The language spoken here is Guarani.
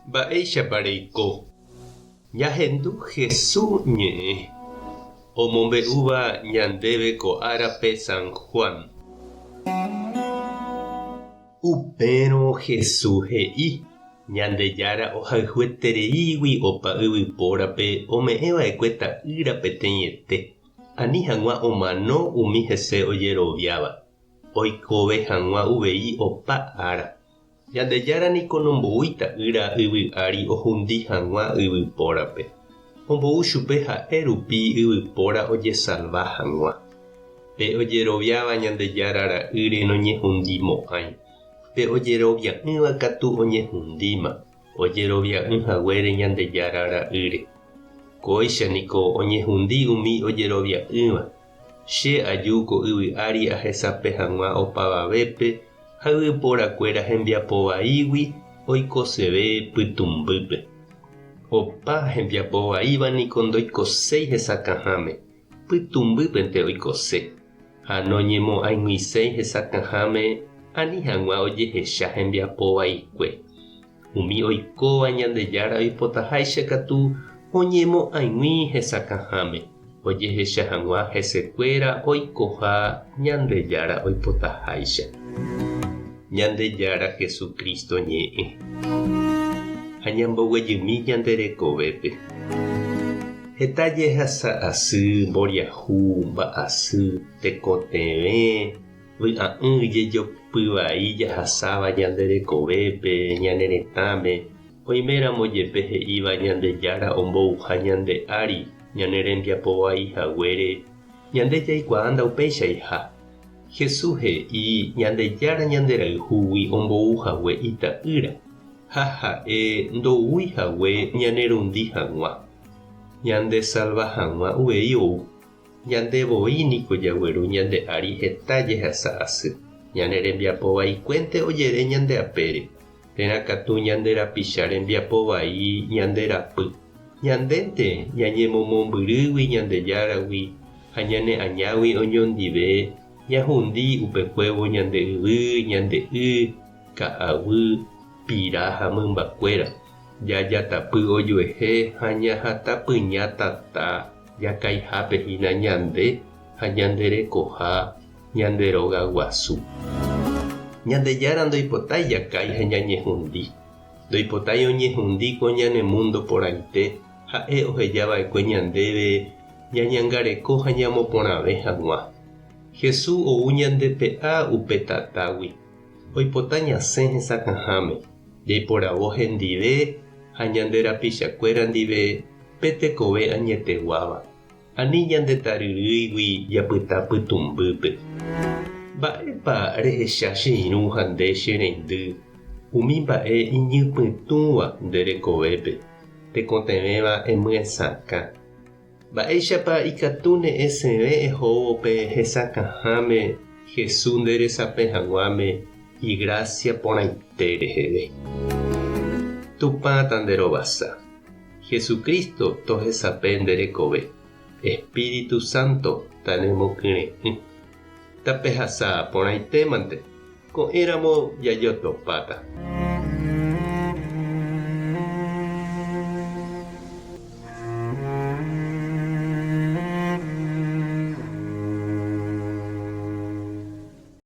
Mba'éichapa reiko? Ñahendu Jesús ñe'ẽ omombe'úva ñandéve ko árape San Juan. Upérõ Jesús he'i, Ñandejára ohayhuetereígui opa yvypórape ome'ẽ va'ekue Ta'ýra peteĩete, ani hag̃ua omano umi hese ojeroviáva, oikove hag̃ua uvei opa ára. Ñandejára niko nomboúi Ta'ýra yvy ári ohundi hag̃ua yvypórape. Ombou chupe ha'e rupi yvypóra ojesalva hag̃ua. Pe ojeroviáva Ñandejára Ra'ýre noñehundimo'ãi. Pe ojerovia'ỹva katu oñehundíma, ojerovia'ỹ haguére Ñandejára Ra'ýre. Kóicha niko oñehundi umi ojerovia'ỹva. Che aju ko yvy ári ahesape hag̃ua opavavépe ha yvyporakuéra hembiapo vaígui oikoseve pytũmbýpe. Opa hembiapo vaíva niko ndoikoséi hesakãháme, pytũmbýpente oikose, ha noñemo'ãig̃uiséi hesakãháme ani hag̃ua ojehecha hembiapo vaikue. Umi oikóva Ñandejára oipotaháicha katu oñemo'ãig̃ui hesakãháme, ojehecha hag̃ua hesekuéra oikoha Ñandejára oipotaháicha. Ñandejára Jesucristo ñe'ẽ. Ha ñamboguejymi ñande rekovépe. Heta jehasa asy, mboriahu, mba'asy, tekotevẽ, Vy'a'ỹ jejopy vai jahasáva ñande rekovépe, ñane retãme, oiméramo jepe he'íva Ñandejára ombouha ñande ári ñane rembiapo vai haguére, ñande jaikuaa ndaupeichaiha. Jesús he'i Ñandejára ñanderayhúgui ombou hague Ita'ýra, ha ha'e ndoúi hague ñanerundi hag̃ua, ñandesalva hag̃ua uvei ou. Ñande voi niko jagueru ñande ári heta jehasa asy. Ñane rembiapo vaikuénte ojere ñande apére, térã katu ñande rapicha rembiapo vai ñande rapy. Ñandénte ñañemomombyrýgui Ñandejáragui ha ñane añágui oñondive ñahundi upekuévo ñande yvy, ñande y, ka'aguy, pira ha mymbakuéra. Jajatapy ojuehe ha ñahatapyña tata jakaihápe hína ñande ha ñande rekoha ñande róga guasu. Ñandejára ndoipotái jakái ha ñañehundi. Ndoipotái oñehundi ko ñane múndo porãite ha'e oheja va'ekue ñandéve ñañangareko ha ñamoporãve hag̃ua. Jesús ou ñandepe'a upe tatágui. Oipota ñasẽ hesakãháme, jaiporavo hendive ha ñande rapichakuéra ndive pe tekove añeteguáva, ani ñande taryrýigui japyta pytũmbýpe. Mba'épa rehecha che irũ ha nde che reindy umi mba'e iñypytũva nde rekovépe, tekotevẽva emyesakã? Mba'éichapa ikatúne esẽve ehóvo pe hesakãháme Jesús nde resape hag̃uáme igrásia porãite reheve? Tupã tanderovasa. Jesucristo tohesape nde rekove. Espíritu Santo tanemokyre'ỹ. Tapehasa porãitémante, ko'ẽramo jajotopáta.